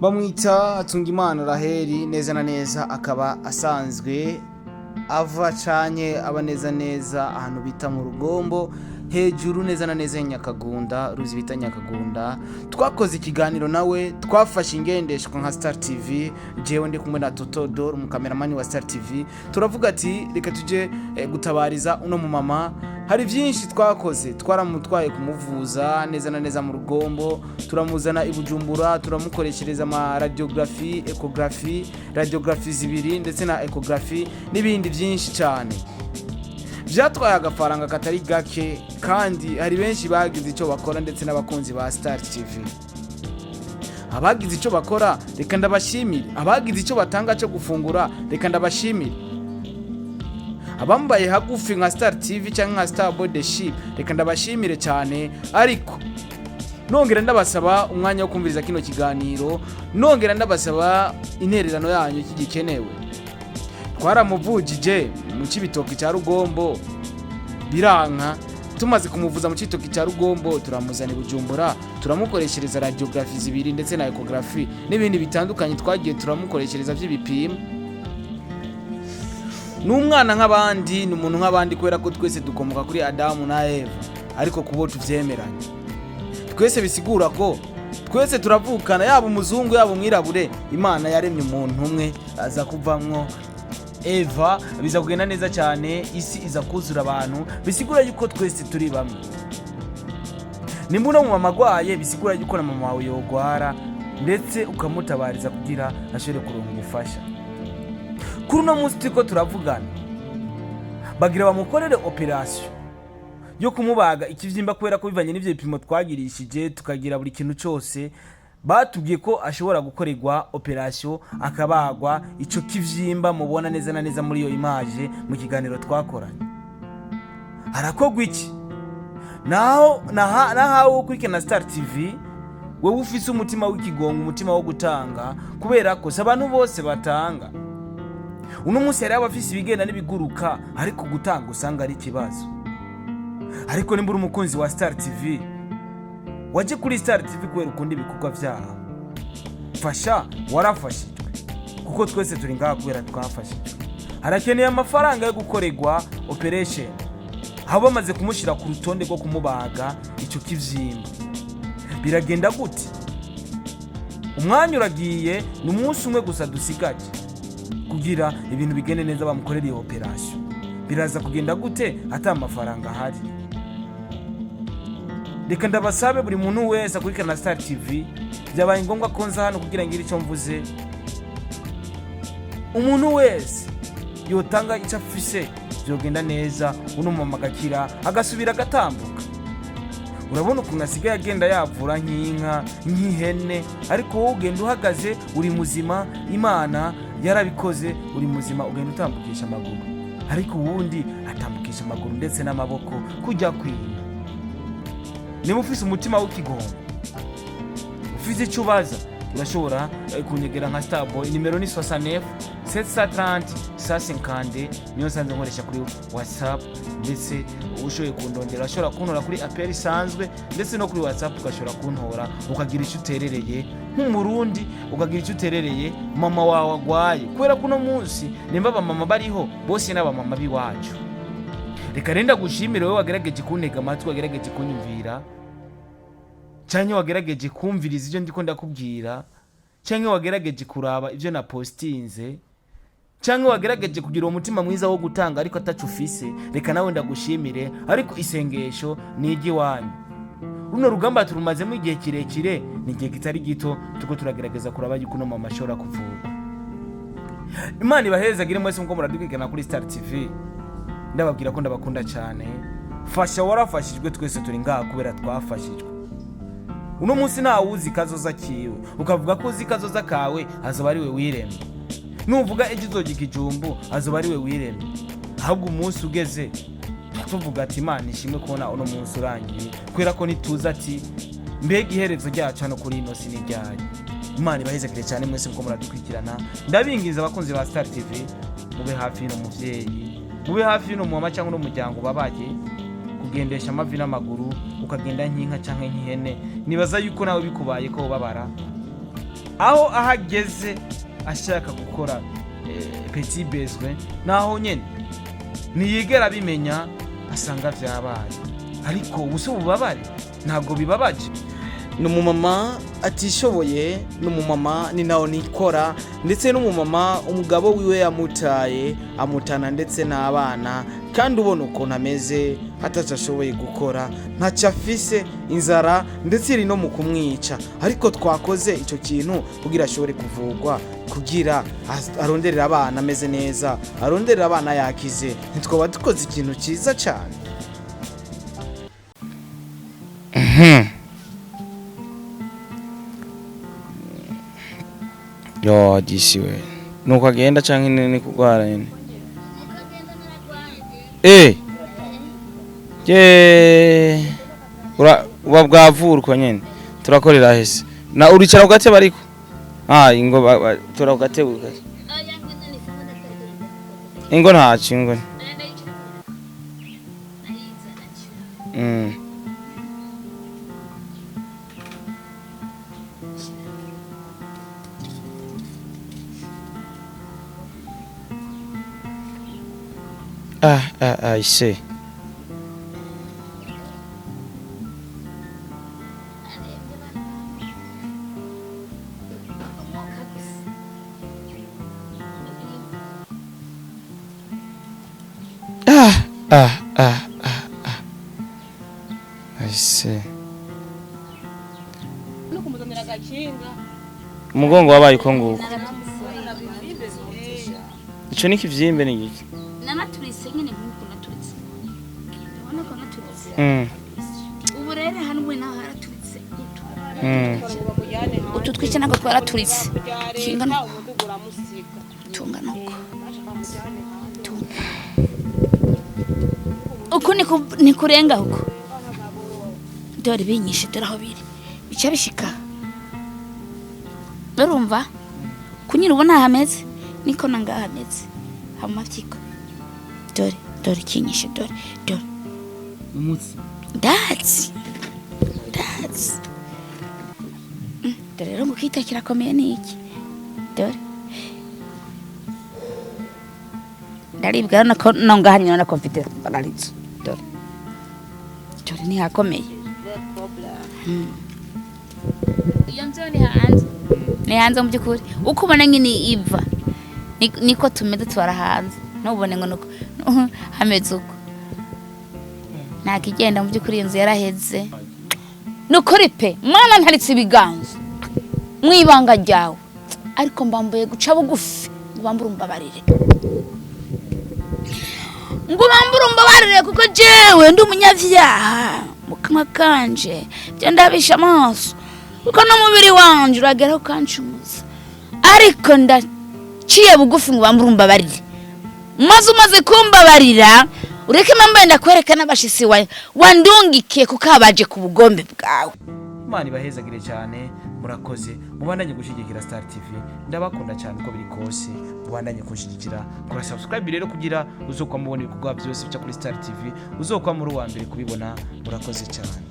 Bamwita Hatungimana Raheli, neza na neza akaba asanzwe ava canke aba neza neza ahantu bita mu Rugombo, hejuru neza na neza Nyakagunda, ruzi bita Nyakagunda. Twakoze ikiganiro nawe, twafashe ingendeshwa nka Star TV, jewe ndi kumwe na Toto Dor, umukameramani wa Star TV. Turavuga ati reka tuje gutabariza uno mumama. Hari byinshi twakoze, twaramutwaye kumuvuza neza na neza mu Rugombo, turamuzana i Bujumbura, turamukoreshereza ama radiographie, échographie, radiographie zibiri ndetse na échographie n'ibindi byinshi cyane. Byatwaye agafaranga katari gake, kandi hari benshi bagize icyo bakora, ndetse n'abakunzi ba Star TV abagize icyo bakora, reka ndabashimire. Abagize icyo batanga cyo gufungura, reka ndabashimire. Abambaye hagufi nka Star TV cyangwa nka Star Boy Ship, reka ndabashimire cyane. Ariko nongera ndabasaba umwanya wo kumviriza kino kiganiro, nongera ndabasaba intererano yanyu kigikenewe. Twaramuvujije mu Cibitoki cya Rugombo, biranka. Tumaze kumuvuza mu Cibitoki cya Rugombo, turamuzana i Bujumbura, turamukoreshereza radiographie zibiri ndetse na échographie n'ibindi bitandukanye twagiye turamukoreshereza by'ibipimo. Ni umwana nk'abandi, ni umuntu nk'abandi, kubera ko twese dukomoka kuri Adamu na Eva. Ariko kubo tuvyemeranye twese, bisigura ko twese turavukana, yaba umuzungu, yaba umwirabure. Imana yaremye umuntu umwe, aza kuvamwo Eva, biza kugenda neza cyane, isi iza kuzura abantu. Bisigura yuko twese turi bamwe. Nimba uno mumama agwaye, bisigura yuko na mama wawe yogwara, ndetse ukamutabariza kugira ashobore kuronka ubufasha. Kuri uno munsi turiko turavugana, bagira bamukorere opération yo kumubaga ikivyimba, kubera ko bivanye n'ivyo bipimo twagirishije, tukagira buri kintu cyose, batubwiye ko ashobora gukorerwa opération, akabagwa ico kivyimba mubona neza na neza muri iyo image mu kiganiro twakoranye. Harakogwa iki? Naho nahawe ukurikirana Star TV, wewe ufise umutima w'ikigongo, umutima wo gutanga, kubera ko si abantu bose batanga. Uno munsi hariho abafise ibigenda n'ibiguruka, ariko gutanga usanga ari ikibazo. Ariko nimba uri umukunzi wa Star TV, waje kuri Star TV kubera ukunda ibikorwa vyaho, fasha, warafashijwe, kuko twese turi ngaha kubera twafashijwe. Harakeneye amafaranga yo gukorerwa opération, aho bamaze kumushyira ku rutonde rwo kumubaga icyo kivyimba. Biragenda gute? Umwanya uragiye, ni umunsi umwe gusa dusigaje kugira ibintu bigende neza, bamukorera iyo opération. Biraza kugenda gute ata amafaranga ahari? Reka ndabasabe, buri muntu wese akurikirana Star TV, byabaye ngombwa ko nza hano kugira ngire icyo mvuze. Umuntu wese yotanga icyo afise, byogenda neza, uno mama agakira, agasubira agatambuka. Urabona ukuntu asigaye agenda yavura nk'inka, nk'ihene, ariko wowe ugenda uhagaze, uri muzima. Imana yarabikoze, uri muzima, ugenda utambukisha amaguru, ariko uwundi atambukisha amaguru ndetse n'amaboko kujya kwinka. Niba ufise umutima w'ikigongo, ufise icyo ubaza, urashobora kunyegera nka Starboy. Nimero ni 69 730 150, niyo nsanzwe nkoresha kuri WhatsApp. Ndetse ushoboye kundondera, urashobora kuntora kuri appel isanzwe, ndetse no kuri WhatsApp ugashobora kuntora, ukagira icyo uterereye nk'Umurundi, ukagira icyo uterereye mama wawe agwaye, kubera ko uno munsi nimba abamama bariho bose n'abamama b'iwacu. Reka renda gushimire wowe wagerageje kuntega amatwi, wagerageje kunyumvira, canke wagerageje kumviriza ibyo ndiko ndakubwira, canke wagerageje kuraba ibyo napostinze, canke wagerageje kugira uwo mutima mwiza wo gutanga ariko ataco ufise. Reka nawe ndagushimire, ariko isengesho ni iry'iwanyu. Runo rugamba turumazemo igihe kirekire, ni igihe kitari gito tuko turagerageza kuraba yuko uno mama ashobora kuvurwa. Imana ibahezagire mwese muko muradukurikirana kuri Star TV. Ndababwira ko ndabakunda cyane. Fasha, warafashijwe, twese turi ngaha kubera twafashijwe. Uno munsi ntawe uzi kazoza kiwe. Ukavuga ko uzi kazoza kawe, azoba ari we wiremye. Nuvuga ejo uzojya ikijumbu, azoba ari we wiremye. Ahubwo umunsi ugeze tuvuga ati Imana ishimwe kubona uno munsi urangiye, kubera ko ntituzi ati mbega iherezo ryacu hano kuri ino si n'iryayo. Imana ibahezekere cyane mwese muko muradukurikirana. Ndabinginze, abakunzi ba Star TV, mube hafi y'uno muvyeyi, mube hafi y'uno mama cyangwa uno muryango ubabaye. Kugendesha amavi n'amaguru, ukagenda nk'inka cyangwa nk'ihene, nibaza yuko nawe bikubaye ko ubabara. Aho ahageze ashaka gukora petit besoin, naho nyene ntiyigera abimenya, asanga vyabaye. Ariko ubu si ububabare, ntabwo bibabaje. Ni umumama atishoboye, ni umumama ni nawe nikora, ndetse n'umumama umugabo wiwe yamutaye, amutana ndetse n'abana. Kandi ubona ukuntu ameze, ataco ashoboye gukora, ntacyo afise, inzara ndetse iri no mu kumwica. Ariko twakoze ico kintu kugira ashobore kuvurwa, kugira aronderere abana ameze neza, aronderere abana yakize. Ntitwaba dukoze ikintu cyiza cyane? Yo disi we, nuko agenda canke ni kugwara nyene? Je ura uba bwavurwa nyene. Turakorera hese na uricara ku gatebe, ariko ingo tora ku gatebe ugace. Ingo ntaco, ingo. I see. Ah. I see. No kumuzanira agakinga. Umugongo wabaye uko nguko. Ico ni kivyimbe, ni giki? Nanaturitse nyine nk'uko naturitse, urabona ko naturitse. Ubu rero hano ubu naho haraturitse. Utu twice ntabwo twaraturitse. Kingana uko. Umudugu uramusiga. Tungana uko. Uku nikurenga uko. Dore binyishe, dore aho biri, bica bishika. Urumva kunyira, ubona hameze niko nangaha hameze hama mavyiko. Dore, dore kinyishe, dore, dore. Umutsi. Ndazi, ndazi. Dore rero ngo ukita kirakomeye ni iki? Dore ndaribwa nako nongaha nyina nako mfite pararizo. Dore, dore ntihakomeye. Iyo nzu ni hanze, ni hanze mu by'ukuri. Uko ubona nyine iva niko tumeze, tubara hanze, ntubone ngo nuko hameze uko. Nta kigenda mu by'ukuri, iyo nzu yaraheze. Ni ukuri pe, mwana, ntaritse ibiganza mu ibanga ryawe, ariko mbambuye guca bugufi ngo bambure umbabarire, ngo bambure umbabarire, kuko jewe ndi umunyavyaha mu kanwa kanje, byo ndabisha amaso, kuko n'umubiri wanje urageraho ukancumuza. Ariko ndaciye bugufi ngo bambure umbabarire. Maze umaze kumbabarira, ureke mambaye ndakwereka n'abashitsi wandungikiye, kuko abaje ku bugombe bwawe. Imana ibahezagire cyane, murakoze. Mubandanye gushyigikira Star TV, ndabakunda cyane. Uko biri kose mubandanye kunshyigikira. Kora subscribe rero kugira uzokwa mubona ibikorwa byose bica kuri Star TV, uzokwa muri uwa mbere kubibona. Murakoze cyane.